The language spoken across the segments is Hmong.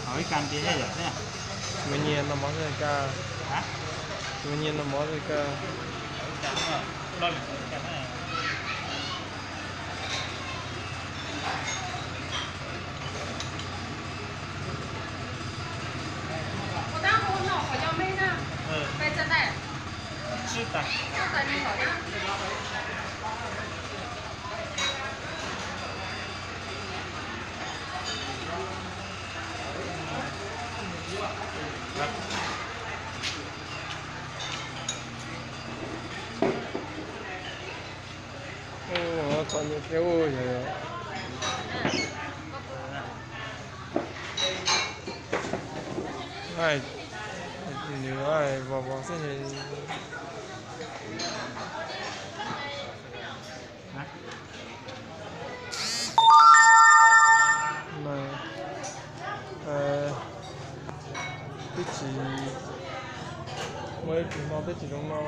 Hỏi cam thì hay vậy nè. Mười nghìn là món gì cơ? Hả? Mười nghìn là món gì cơ? Ua tab hu no qhov yog me na. Peb tsa tais. Tsa tais ni qhov na. Ua, txom nyem thiab ua yog. Nws vos vos xwb. Mas, twb tsis muaj ib tug no twb tsis zoo no.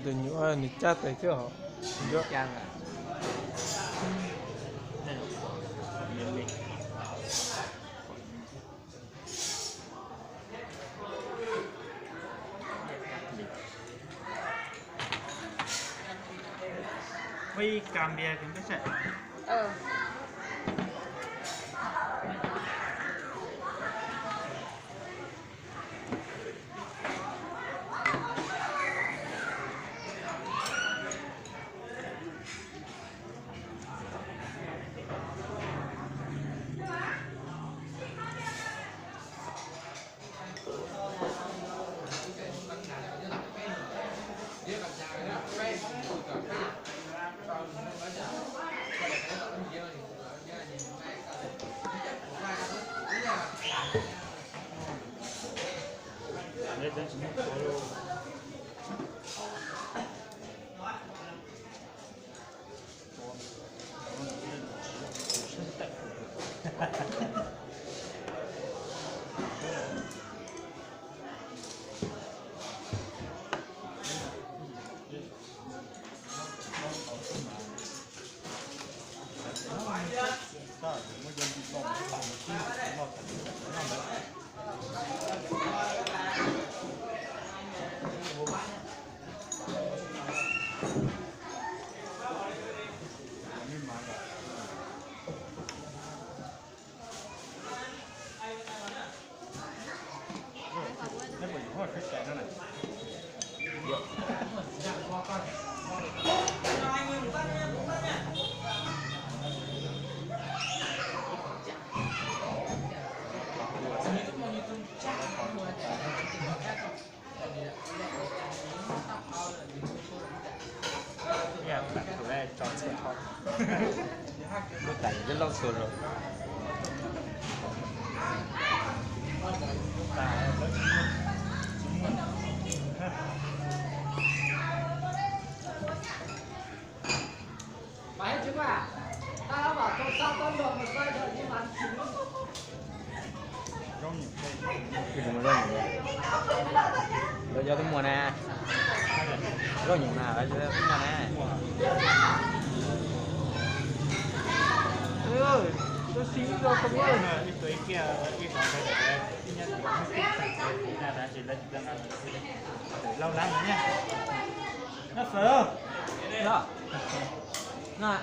Tus nyuam nws cab tes xwb hos. Voy a cambiar que empiece. Tso txhua tho. Lub tais lub lauj txhua rau. Lawv cov twb muaj na. Zaub nyuam na, lawv cov twb muaj na. Lauj lab no.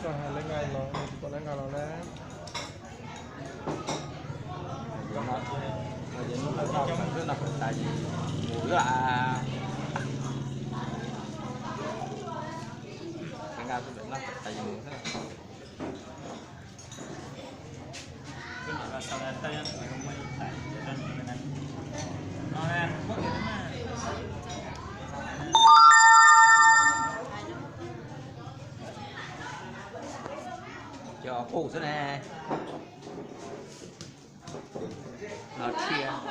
Hais li nqaij los, nws tsis pom li nqaij los na. Yuav no, no ces hnub lawv noj, lawv twb noj kawm tas ces mus xwb. Lawv nqa tus lawv noj kawm tas ces mus xwb. Cov qus xwb ne. Los thiab.